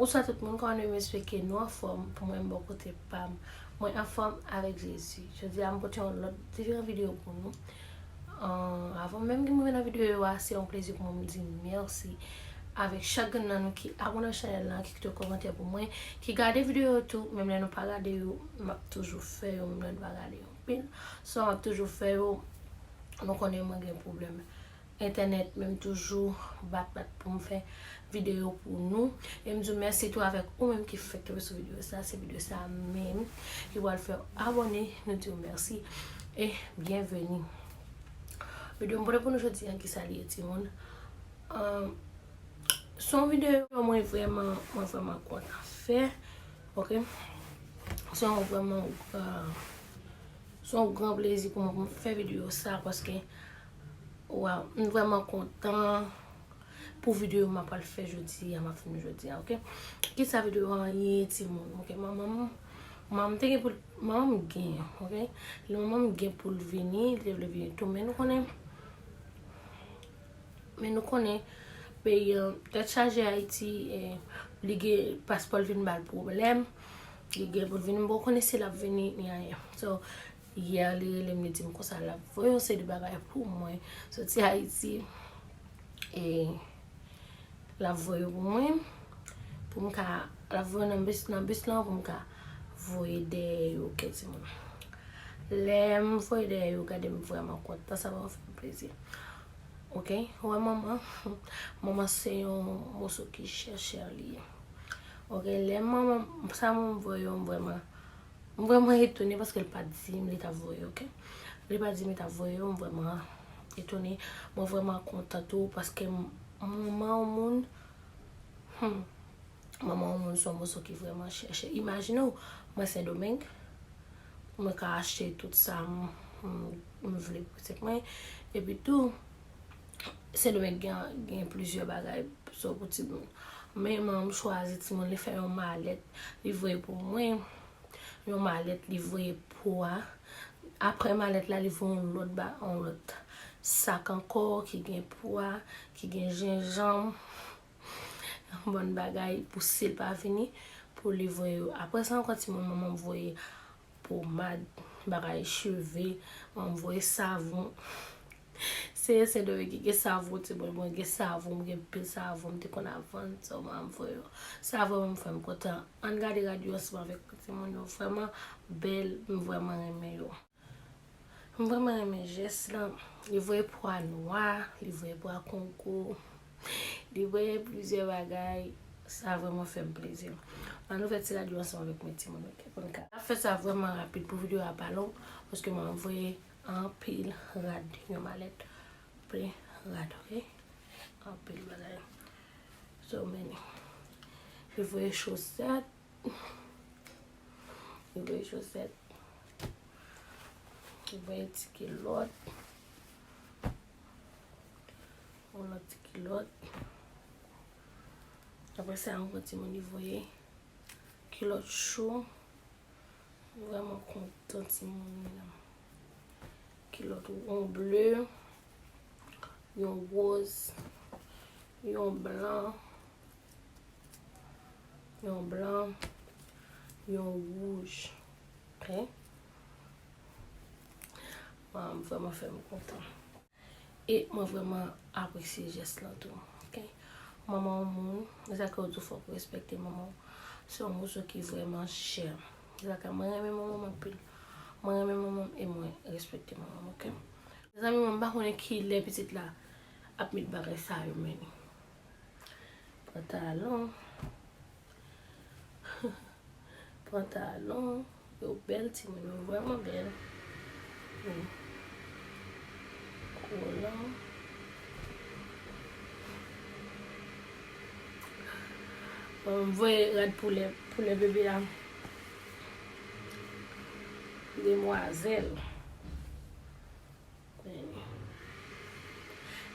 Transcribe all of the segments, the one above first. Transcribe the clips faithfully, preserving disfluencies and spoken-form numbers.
Bonswa tout moun, kòman nou ye? M espere ke nou anfòm. Pou mwen, m bò kote pa m, mwen anfòm avèk Jezi. Jodi a, m pote yon lòt diferan videyo pou nou. An, avan menm ke m rive nan videyo a, se yon plezi pou mwen m di mèsi avèk chak grenn nan nou ki abòne chanèl la, ki kite kòmantè pou mwen, ki gade videyo yo tou, menm lè nou pa gade yo, m ap toujou fè yo, menm lè nou pa gade yo anpil. So, m ap toujou fè yo, nou konnen mwen gen pwoblèm entènèt, men m toujou bat, bat pou m fè videyo pou nou. E m di w mèsi tou avèk ou menm ki fèk tonbe sou videyo sa. Se videyo sa menm ki pral fè w abòne. Nou di w mèsi e byenveni. Videyo m pote pou nou jodi a, kisa li ye, timoun? Ahn, se yon videyo mwen vrèman, mwen vrèman kontan fè. Oke? Se yon vrèman, ahn, se yon gran plezi pou mwen pou m fè videyo sa, paske, waw, m vrèman kontan pou videyo m ap al fè jodi a, m ap fini jodi a, oke? Kisa videyo a ye, timoun? Oke, manman m, manman m te gen pou l, manman m gen, oke? Lè manman m gen pou l vini, li te vle vini tou, men nou konnen, men nou konnen, peyi an, tèt chaje Ayiti, eh, li gen paspò l vin ba l pwoblèm, li gen pou l vini, m poko konnen si l ap vini, ni anyen. So, yè, li rele m, li di m konsa, l ap voye yon seri de bagay pou mwen, soti Ayiti, e l ap voye yo pou mwen, pou m ka, l ap voye nan bis, nan bis lan, pou m ka voye dèyè yo, oke, timoun. Lè m voye dèyè yo, gade m vrèman kontan, sa vrèman fè m plezi. Oke, wè manman, manman se yon moso ki chè, chè li ye. Oke, lè manman, sa manman voye yo, m vrèman, m vrèman etone paske l pa t di m li t ap voye yo, oke? Li pa t di m li t ap voye yo, m vrèman etone. Mwen vrèman kontan tou paske m, manman yon moun, hmm, manman yon moun se yon moso ki vrèman chè, chè. Imajine w, mwen Sendomeng, mwen ka achte tout sa m, m, m vle pou pitit mwen. Epi tou, Sendomeng gen, gen plizyè bagay, so, pou timoun. Men manman m chwazi timoun, li fè yon malèt, li voye pou mwen. Yon malèt, li voye pwa. Apre malèt la, li voye yon lòt ba-, yon lòt sak ankò ki gen pwa, ki gen jenjanm, yon bann bagay pou si l pa vini, pou li voye yo. Apre sa ankò, timoun, manman m voye pomad, bagay cheve, manman m voye savon. Se, se dwe ki gen savon, timoun, mwen gen savon, mwen gen pil savon, m te konn ap vann, so manman m voye yo. Sa vrèman fè m kontan. Ann gade rad yo ansanm avèk timoun yo. Vrèman bèl, m vrèman renmen yo. M vrèman renmen jès lan. Li voye pwa nwa, li voye pwa kongo, li voye plizyè bagay. Sa vrèman fè m plezi. Ann ouvè ti rad yo ansanm avèk mwen, timoun, oke? Pou n ka ap fè sa vrèman rapid pou videyo a pa long, paske mwen voye anpil rad, yon malèt plen rad, oke? Anpil bagay. So many. Li voye chosèt. Li voye chosèt. Li voye ti kilòt. Yon lòt ti kilòt. Apre sa, yon ti moun li voye kilòt cho. Vrèman kontan timoun, medam. Kilòt yon ble, yon wòz, yon blan, yon blan, yon wouj. Oke? Manman m vrèman fè m kontan. E mwen vrèman apresye jès lan tou. Oke? Manman yon moun, se sa ke yo di w fòk ou respekte manman w. Se yon moso ki vrèman chè. Se sa ke mwen renmen manman m anpil. Mwen renmen manman m e mwen respekte manman m, oke? Mezanmi, mwen m pa konnen kilè pitit la ap met bagay sa yo, men. Pantalon. Pantalon. Yo bèl, timoun, yo vrèman bèl. Wi. Kolan. Bon, m voye rad pou lè, pou lè bebe a. Demwazèl.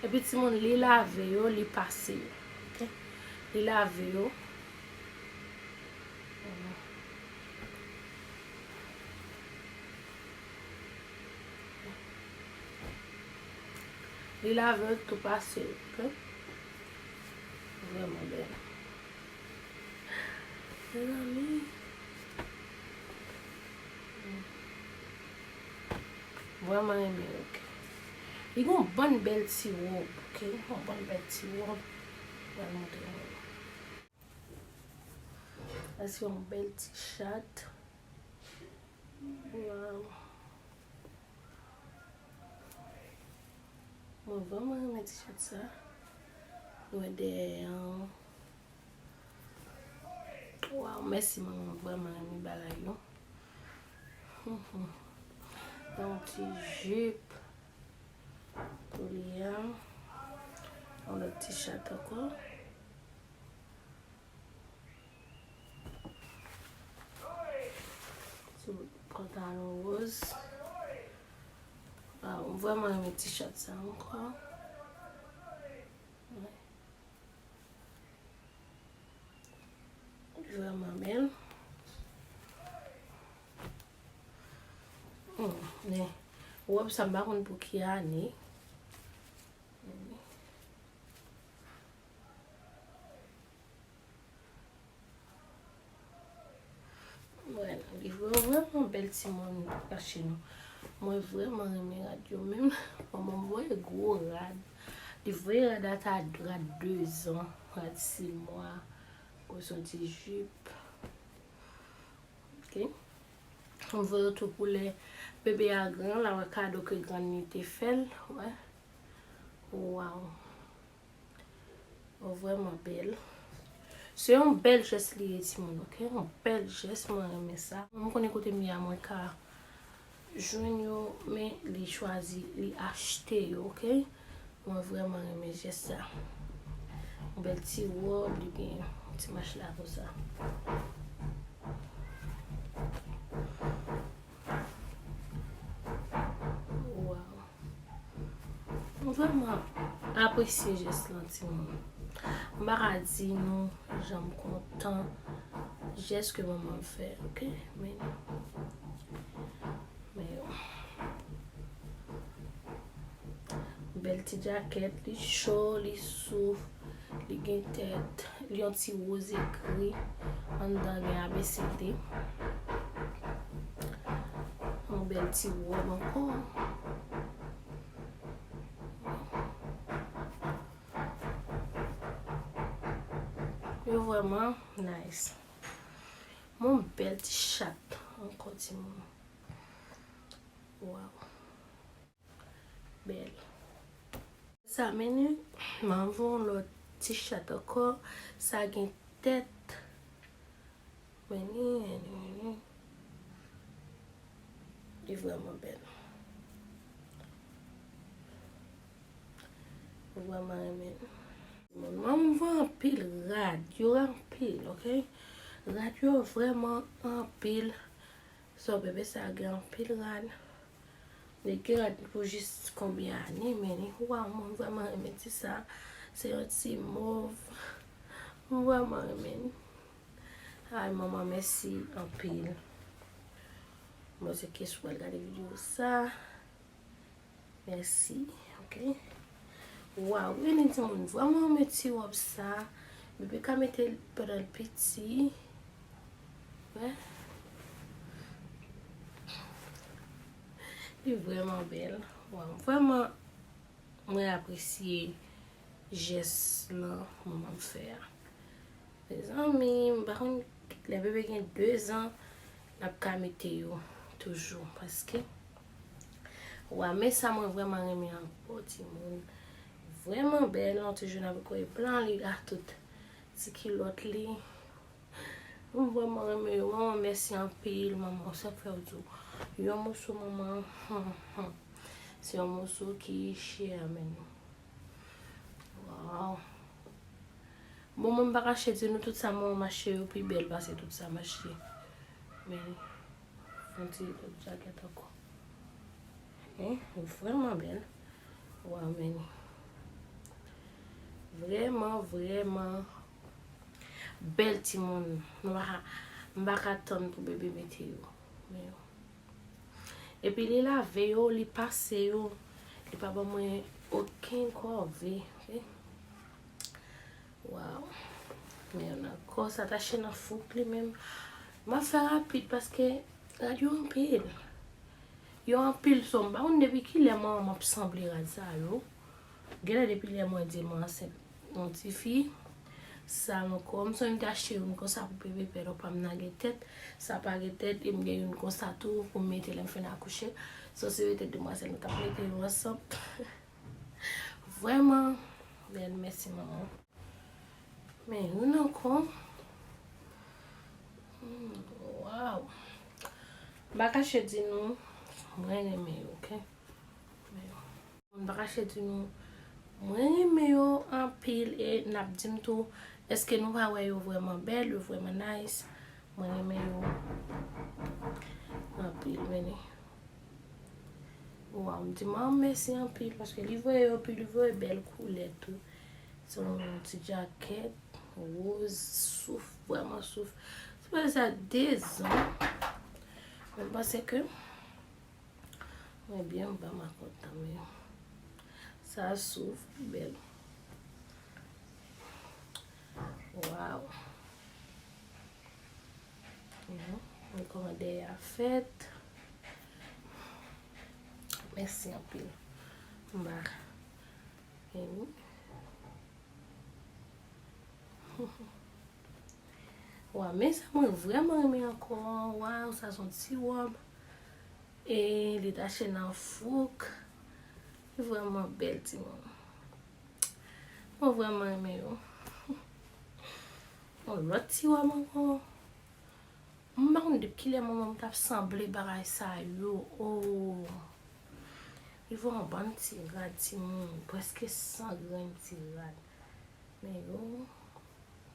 Epi timoun, li lave yo, li pase yo. Oke? Li lave yo. Li lave yo, tou pase yo. Oke? Vrèman bèl. Mezanmi. Vrèman renmen l, ok. Li gen yon bann bèl ti wòb, ok. Yon bann bèl ti wòb. Mwen montre nou. Sa se yon bèl ti chat. Waw. Mwen vrèman renmen ti chat sa. Mwen dèyè an. Waw, mèsi manman, mwen vrèman renmen bagay yo. Yon ti jip pou li a. Yon lòt ti chat ankò. Ti pantalon woz. Waw, m vrèman renmen ti chat sa ankò. Li vrèman bèl. Hmm, men wòb sa m pa konn pou ki ane. Mwen, li vrèman bèl timoun pa chez nous. Mwen vrèman renmen rad yo menm. Manman m voye gwo rad. Li voye rad ata rad dezan, rad sis mwa, gwo soti jip. Ok. M voye tou pou lè bebe a gran, l a wè kado ke grann li te fè l. Wè. Waw. Oh, vrèman bèl. Se yon bèl jès li ye, timoun, ok? Yon bèl jès, mwen renmen sa. Mwen konnen kote m ye a, mwen ka jwenn yo, men li chwazi, li achte yo, ok? Mwen vrèman renmen jès sa. Yon bèl ti wòb, li gen ti mach la konsa. Waw. M vrèman apresye jès lan, timoun. M pa ka di nou jan m kontan jès ke manman m fè, ok? Men, men yo. Bèl ti djakèt, li cho, li souf, li gen tèt, li yon ti woz ekri anndan, gen A B C D. Yon bèl ti wòb ankò. Yo vrèman nice. Yon bèl ti chat ankò, timoun. Waw. Bèl. Sa mennen, m anvoye yon lòt ti chat ankò. Sa gen tèt. Mennen, mennen, mennen. Li vrèman bèl. Mwen vrèman renmen l. Mwen, mwen voye anpil rad. Yo anpil, ok? Rad yo vrèman anpil. So, bebe sa gen anpil rad. Li gen rad pou jis konbyen ane, men li, waw, mwen vrèman renmen ti sa. Se yon ti mov. Mwen vrèman renmen l. Ay, manman, mèsi anpil. Mwen se kesyon al gade videyo sa. Mèsi, ok. Waw, wi, li di moun vrèman renmen ti wòb sa. Bebe ka mete l pandan l piti. Wè. Li vrèman bèl. Waw, vrèman, mwen apresye jès lan manman m fè a. Mezanmi, m pa konn, lè bebe gen dezan, l ap ka mete yo toujou, paske, wa, men sa mwen vrèman renmen ankò, timoun. Vrèman bèl, yon ti jèn avèk kòy blan, li ak tout ti kilòt li. M vrèman renmen yo. Manman, mèsi anpil, manman. Sa k fè w di w yon moso, manman. Se yon moso ki chè, men. Waw. Bon, mwen m pa kache di nou tout sa mwen m achte yo pi bèl pase tout sa m achte. Men, yon ti lòt jakèt ankò. Hein, vrèman bèl. Waw, men. Vrèman, vrèman bèl timoun. M pa ka, m pa ka tann pou bebe mete yo. Men yo. Epi li lave yo, li pase yo. Li pa ban mwen okenn kòve, ok? Waw. Men ankò, sa tache nan fouk li menm. M ap fè rapid paske rad yo anpil. Yo anpil, so m pa konn depi kilè mwen m ap sanble rad sa yo. Genlè depi lè mwen di mwen ansent yon ti fi. Sa ankò, m sonje m te achte youn konsa pou bebe pèdo pa m nan gen tèt. Sa pa gen tèt, e m gen youn konsa tou pou m mete lè m fin akouche. So se petèt demwazèl nou t ap mete yo ansanm. Vrèman bèl, mèsi manman. Men youn ankò. Hmm, waw. M pa kache di nou, mwen renmen yo, oke? Men yo. M pa kache di nou, mwen renmen yo anpil e n ap di m tou, èske nou pa wè yo vrèman bèl, yo vrèman nice? Mwen renmen yo anpil, men li. Waw, m di manman mèsi anpil paske li voye yo, epi li voye bèl koulè tou. Se yon ti djakèt woz, souf, vrèman souf. Se pa sa, dezan. Mwen panse ke mwen byen, m pa makòt tanmen. Sa souf, bèl. Waw. Mhm. Mwen kòmandè a fèt. Mèsi anpil. M ba. Vini. Wa, men sa mwen vrèman renmen ankò. Waw, sa se yon ti wòb. E li tache nan fouk. Li vrèman bèl, timoun. Mwen vrèman renmen yo. Yon lòt ti wòb ankò. M pa konn depi kilè manman m t ap sanble bagay sa yo. Oh. Li voye yon bann ti rad, timoun. Prèske san grenn ti rad. Men yo.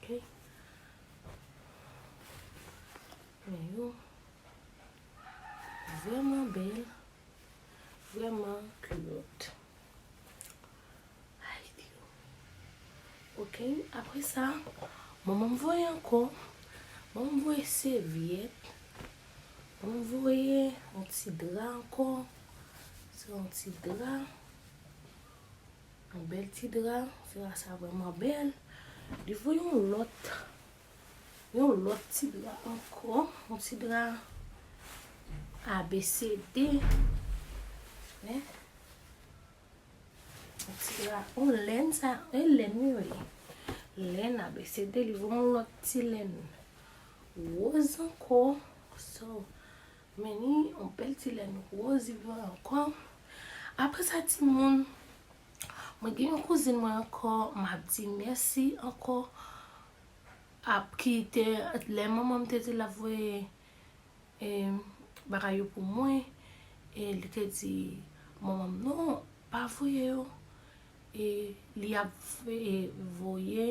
Ok. Men yo. Vrèman bèl. Vrèman cute. Ay, Dye. Ok, apre sa, manman m voye ankò. Manman m voye sèvyèt. Manman m voye yon ti dra ankò. Se yon ti dra. Yon bèl ti dra. Dra sa vrèman bèl. Li voye yon lòt. Yon lòt ti dra ankò. Yon ti dra A B C D. Men. Ti la, yon lèn sa, e lèn wi, wi. Lèn A B C D, li voye yon lòt ti lèn woz ankò. So, men ni yon bèl ti lèn woz, li voye ankò. Apre sa, timoun, mwen gen yon kouzin mwen ankò, m ap di mèsi ankò. Ap ki te, lè manman m te di l ap voye e, bagay yo pou mwen. E li te di manman m, "Non, pa voye yo." E li ap, e, voye.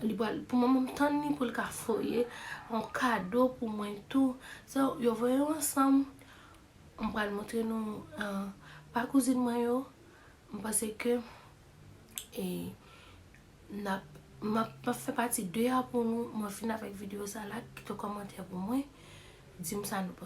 Li pral, pou manman m tann li pou l ka voye yon kado pou mwen tou. So, yo voye yo ansanm. M pral montre nou, ah, pa kouzin mwen yo. M panse ke, e, n ap, m ap, m ap fè pati de a pou nou. Mwen fin avèk videyo sa la, kite yon kòmantè pou mwen. Di m sa nou